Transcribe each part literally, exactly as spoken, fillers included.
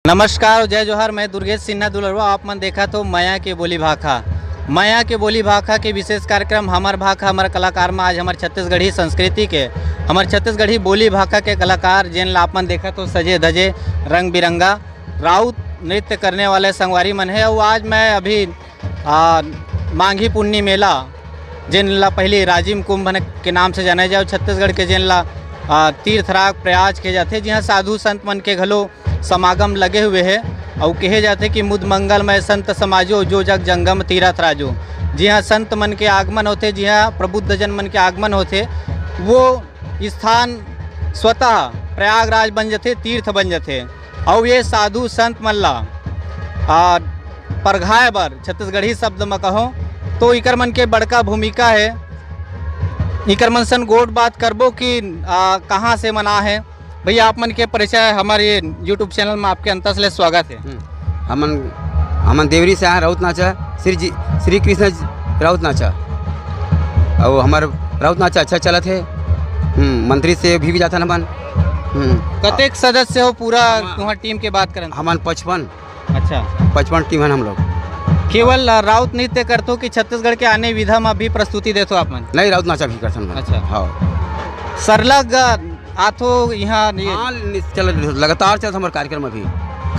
नमस्कार, जय जोहार, मैं दुर्गेश सिन्हा दुलरवा, आप मन देखत हो मया के बोली भाखा। मया के बोली भाखा के विशेष कार्यक्रम हमर भाखा हमर कलाकार में आज हमर छत्तीसगढ़ी संस्कृति के, हमर छत्तीसगढ़ी बोली भाखा के कलाकार, जेन ला आप मन देखत हो सजे धजे रंग बिरंगा राउत नृत्य करने वाले संगवारी मन हे। अउ आज मैं अभी आ, माघी पुन्नी मेला, जेन ला पहली राजिम कुंभ के नाम से जाने जाओ, छत्तीसगढ़ के जेन ला आ, तीर्थराज प्रयाग के जाथे, जिहाँ साधु संत मन के घलो समागम लगे हुए हे। अउ कहे जाथे कि मुद मंगलमय संत समाजो, जो जग जंगम तीरथ राजो। जिहाँ संत मन के आगमन होथे, जिहाँ प्रबुद्ध जन मन के आगमन होथे, वो स्थान स्वतः प्रयागराज बन जथे, तीर्थ बन जथे। अउ ये साधु संत मन ला आ, परघाए बर, छत्तीसगढ़ी शब्द म कहो, तो इकर मन के बड़का भूमिका हे। इकर मन सन गोठ बात करबो कि आ, कहाँ से मन आए हे। भैया, आप मन के परिचय हमर ये YouTube चैनल में आपके अंत से ले स्वागत हे। हम्म। हमन, हमन देवरी से आए, राउत नाचा, श्री जी, श्री कृष्ण जी, राउत नाचा। अउ हमर राउत नाचा अच्छा चलत हे। हम्म, मंत्री से भी, भी जाथन हमन। हम्म। कतेक सदस्य हो पूरा हम तुहार टीम के बात करन? हमन पचपन। अच्छा। पचपन टीम हन हम लोग। केवल, अ, राउत नृत्य करथो कि छत्तीसगढ़ के आने विधा म भी प्रस्तुति देथो आप मन? नहीं, राउत नाचा भी करथन हमन। अच्छा। हाँ। सरलग, अ, आथो यहाँ ये हाँ, नि-, चल, लगातार चलत हमर कार्यक्रम अभी।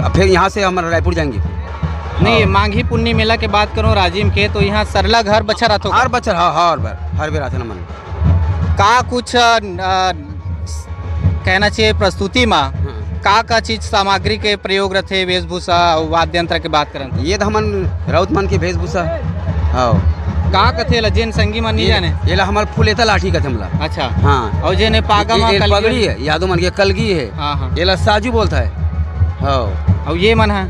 अब फिर यहाँ से हम रायपुर जाएंगे। नहीं, हाँ। माघी पुन्नी मेला के बात करो राजिम के, तो यहाँ सरलग हर बछर आथो? हर बछर, हाँ, हर बार, हर बेर आथन हमन। का कुछ, अ, अ, कहना चाहिए प्रस्तुति मा? हाँ। का का चीज सामग्री के प्रयोग रथे, वेशभूषा अउ वाद्य यंत्र के बात करन? ये तो हमन राउत मन के वेशभूषा। हाँ। का कथे ला, जेन संगी मन नहीं ये, जाने? ये ला हमर फुलेता लाठी कथे हमला। अच्छा। हाँ। अउ जेन ए पागा ये, मा ये कलगी? पगड़ी हे, यादव मन के कलगी हे। हाँ, हाँ। ये ला साजू बोलता है। हाँ। अउ ये मन हा?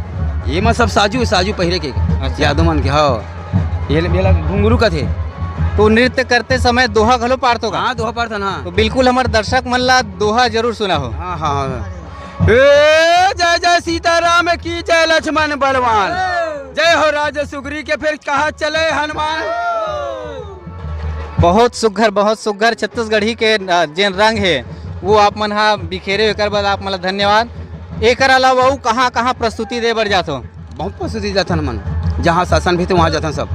ये मन सब साजू, साजू पहिरे के। अच्छा। यादव मन के, हाँ। ये ले, ये ला घुंघरू कथे। तो नृत्य करते समय दोहा घलो पारथो का? हाँ, दोहा पारथन, हाँ। तो बिल्कुल हमर दर्शक मन ला दोहा जरूर सुनाहो। हाँ, हाँ, हाँ। ए, जय जय सीताराम की जय लक्ष्मण बलवान। जय हो राजा सुग्री के फिर कहाँ चले हनुमान। बहुत सुघर, बहुत सुघर छत्तीसगढ़ी के, अ, जेन रंग हे, वो आप मन हा बिखेरे हो, एकर बर आप मन ला धन्यवाद। एकर अलावा अउ कहाँ, कहाँ प्रस्तुति दे बर जाथो? बहुत प्रस्तुति जाथन हमन, जहाँ शासन भी थे वहाँ जाथन सब।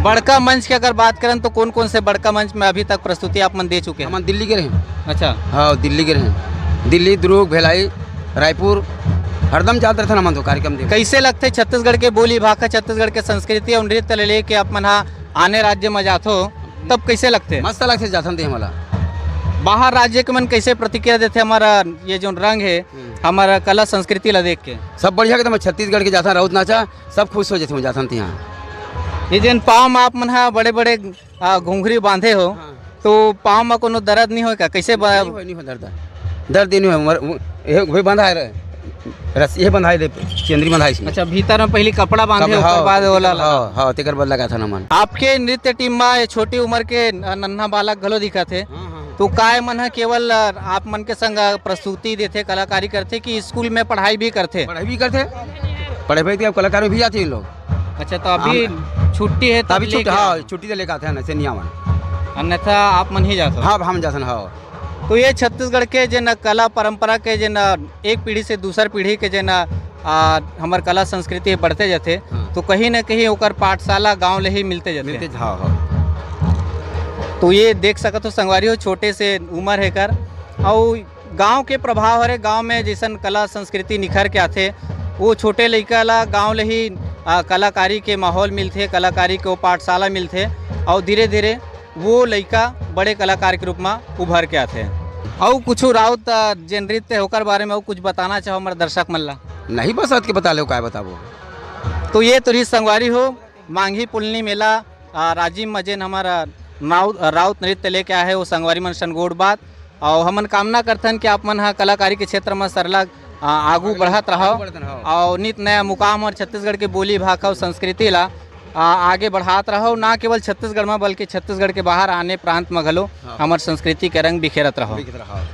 बड़का मंच के अगर बात करन तो कौन कौन से बड़का मंच में अभी तक प्रस्तुति आप मन दे चुके हैं? हमन दिल्ली गे रहेन। अच्छा। हाँ, दिल्ली गे रहेन। दिल्ली, दुर्ग, भिलाई, रायपुर, हरदम जात रहथन हमन तो कार्यक्रम दे। कैसे लगथे छत्तीसगढ़ के बोली भाखा, छत्तीसगढ़ के संस्कृति अउ नृत्य ले लेके आप मन हा आने राज्य में जाथो, तब कैसे लगथे? मस्त लगथे, जाथन ते हमला। बाहर राज्य के मन कैसे प्रतिक्रिया देथे हमारा ये जो रंग है, हम्म। हमारा कला संस्कृति ला देख के? सब बढ़िया के, तो मैं छत्तीसगढ़ के जाथन, राउत नाचा, सब खुश हो जाथे, जाथन ते यहाँ। ये जेन पाँव में आप मन हा बड़े-बड़े, आ, घुंघरी बांधे हो, हाँ। तो पाँव में कोनो दर्द नहीं होय का? कैसे ब-, नहीं होय, नहीं होय दर्द। दर्द नहीं होय, मर-, वो, ये वही बंधा है रे। रस्सी, ये बंधा है रे, चेंदरी बंधा है इसमें। अच्छा, भीतर में पहली कपड़ा बांधे, कपड़ा, ओकर हाँ, बाद ओला लगा। हाँ, हाँ, तेकर बाद लगा था ना मन। आपके नृत्य टीम में ये छोटी उम्र के न-, नन्हा बालक घलो दिखत हे। हाँ, हाँ, हाँ। तो काय मन ह केवल, अ, आप मन के संग प्रस्तुति देथे, कलाकारी करथे कि स्कूल में पढ़ाई भी करथे? पढ़ाई भी करथे, पढ़ाई भी, अब कलाकार में भी जाते हैं लोग। अच्छा, तो अभी हम छुट्टी है, तब अभी छुट्टी, लेके हाँ, आते हैं। छुट्टी तो लेके आते हैं ना, से नहीं आवन। अन्यथा आप मन ही जाते हो? हाँ, हम जाते हैं, हाँ। तो ये छत्तीसगढ़ के जेन कला परंपरा के जेन एक पीढ़ी से दूसर पीढ़ी के जेन, आ, हमर कला संस्कृति बढ़ते जाथे, हाँ। तो कहीं ना कहीं ओकर पाठशाला गांव ले ही मिलते जाथे। मिलते जा-, हाँ, हाँ। तो ये देख सकत हो संगवारी हो, छोटे से उम्र हे कर, अउ गांव के प्रभाव हरे, गांव में जैसन कला संस्कृति निखर के आथे, वो छोटे लइका ला गांव ले ही, आ, कलाकारी के माहौल मिलथे, कलाकारी के वो पाठशाला मिलथे, अउ धीरे-धीरे वो लइका बड़े कलाकार के रूप में उभर के आथे। अउ कुछ राउत, आ, जे नृत्य हे, ओकर बारे में अउ कुछ बताना चाहो हमर दर्शक मन ला? नहीं, बस अतके बता ले, काय बताबो। तो ये तो रही संगवारी हो, मांघी पुलनी मेला, आ, राजिम म जेन हमर, आ, नाउ-, आ, राउत नृत्य लेके आए हे, वो संगवारी मन सन गोठ बात। अउ हमन कामना करथन कि आप मन ह कलाकारी के क्षेत्र म सरलग, आ, आगू आगू बढ़त रहव। आगू बढ़त रहव। अउ नित नया मुकाम अउ छत्तीसगढ़ के बोली भाखा अउ संस्कृति ला, आ, आगे बढ़ात रहव। ना केवल छत्तीसगढ़ म, बल्कि छत्तीसगढ़ के बाहर आने प्रांत म घलो हाँ। हमर संस्कृति के रंग बिखेरत रहव। बिखेरत रहव।